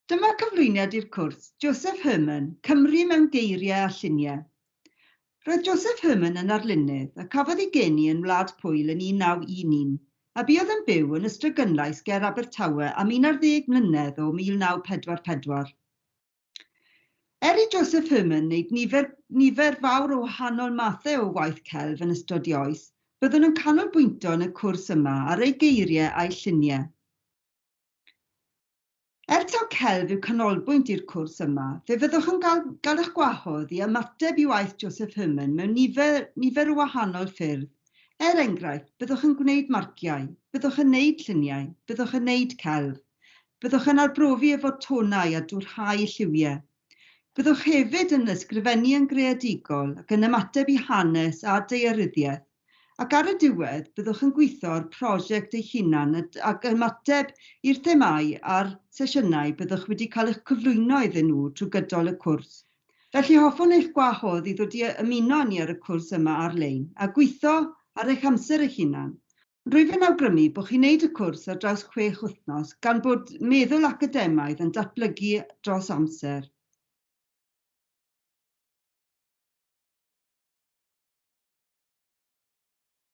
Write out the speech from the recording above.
Dyma cyflwyniad i'r cwrs Josef Herman, Cymru mewn geiriau a lluniau. Roedd Josef Herman yn arlunydd a cafodd ei geni yn Wlad Pwyl yn 1911 a buodd yn byw yn Ystradgynlais ger Abertawe am 11 mlynedd o 1944. Er i Josef Herman wneud nifer, nifer fawr o wahanol mathau o waith celf yn ystod ei oes, byddwn yn canolbwyntio yn y cwrs yma ar ei geiriau a'i lluniau. Er taw celf yw canolbwynt i'r cwrs yma, fe fyddwch yn gael, gael eich gwahodd i ymateb i waith Josef Herman mewn nifer, nifer o wahanol ffyrdd. Er enghraifft, byddwch yn gwneud marciau, byddwch yn neud lluniau, byddwch yn neud celf. Byddwch yn arbrofi efo tonau a dwrhau lliwiau. Byddwch hefyd yn ysgrifennu yn greadigol ac yn ymateb i hanes a daearyddiaeth. Ac ar y diwedd, byddwch yn gweithio ar prosiect eich hunan ac ymateb i'r themâu a'r sesiynau byddwch wedi cael eich cyflwyno iddyn nhw trwy gydol y cwrs. Felly hoffwn eich gwahodd i ddod i ymuno â ni ar y cwrs yma ar-lein a gweithio ar eich amser eich hunan. Rwyf yn awgrymu bod chi'n neud y cwrs ar draws 6 wythnos gan bod meddwl academaidd yn datblygu dros amser.